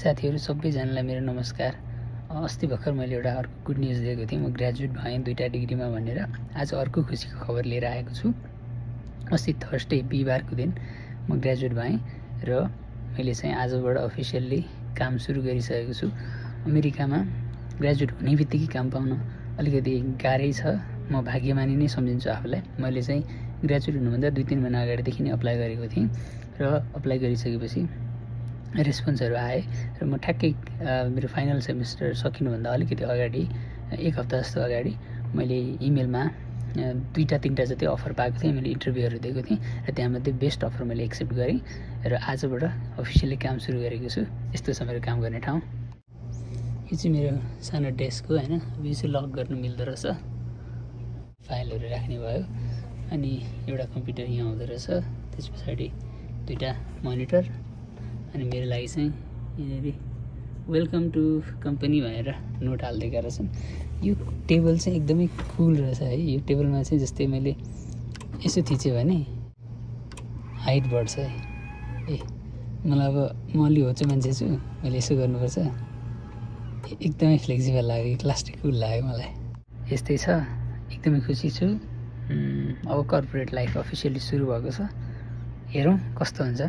साथीहरू सबैजनालाई मेरो नमस्कार। अस्ति भर्खर मैले एउटा अर्को गुड न्युज दिएको थिएँ, म ग्रेजुएट भएँ 2टा डिग्रीमा भनेर। आज अर्को खुसीको खबर लिएर आएको छु। अस्ति थर्सडे बिहिबारको दिन म ग्रेजुएट भएँ र मैले चाहिँ आजबाट अफिसियल्ली काम सुरु गरिसकेको छु। अमेरिकामा ग्रेजुएट हुने बित्तिकै काम पाउन अलिकति गाह्रै छ। म भाग्यमानी नै सम्झिन्छु आफूलाई। मैले चाहिँ ग्रेजुएट हुनुभन्दा 2-3 महिना अगाडिदेखि नै अप्लाई गरेको थिएँ र अप्लाई गरिसकेपछि रेस्पोन्सहरू आए र म ठ्याक्कै मेरो फाइनल सेमिस्टर सकिनुभन्दा अलिकति अगाडि 1 हप्ता जस्तो अगाडि मैले इमेलमा 2-3टा जति अफर पाएको थिएँ। मैले इन्टरभ्यूहरू दिएको थिएँ र त्यहाँमध्ये बेस्ट अफर मैले एक्सेप्ट गरेँ र आजबाट अफिसियली काम सुरु गरेको छु। यस्तो छ मेरो काम गर्ने ठाउँ। यो चाहिँ मेरो सानो डेस्क हो हैन। यो चाहिँ लक गर्नु मिल्दो रहेछ, फाइलहरू राख्ने भयो। अनि एउटा कम्प्युटर यहाँ हुँदो रहेछ, त्यस पछाडि 2टा मोनिटर अनि मेरो लागि चाहिँ यहाँनिर वेलकम टु कम्पनी भनेर नोट हालिदिएका रहेछन्। यो टेबल चाहिँ एकदमै कुल रहेछ है। यो टेबलमा चाहिँ जस्तै मैले यसो थिचेँ भने हाइट बढ्छ है। मलाई अब म अलि होचो मान्छे छु, मैले यसो गर्नुपर्छ। एकदमै फ्लेक्सिबल लाग्यो, प्लास्टिक कुल लाग्यो मलाई। यस्तै छ, एकदमै खुसी छु। अब कर्पोरेट लाइफ अफिसियली सुरु भएको छ। हेरौँ कस्तो हुन्छ।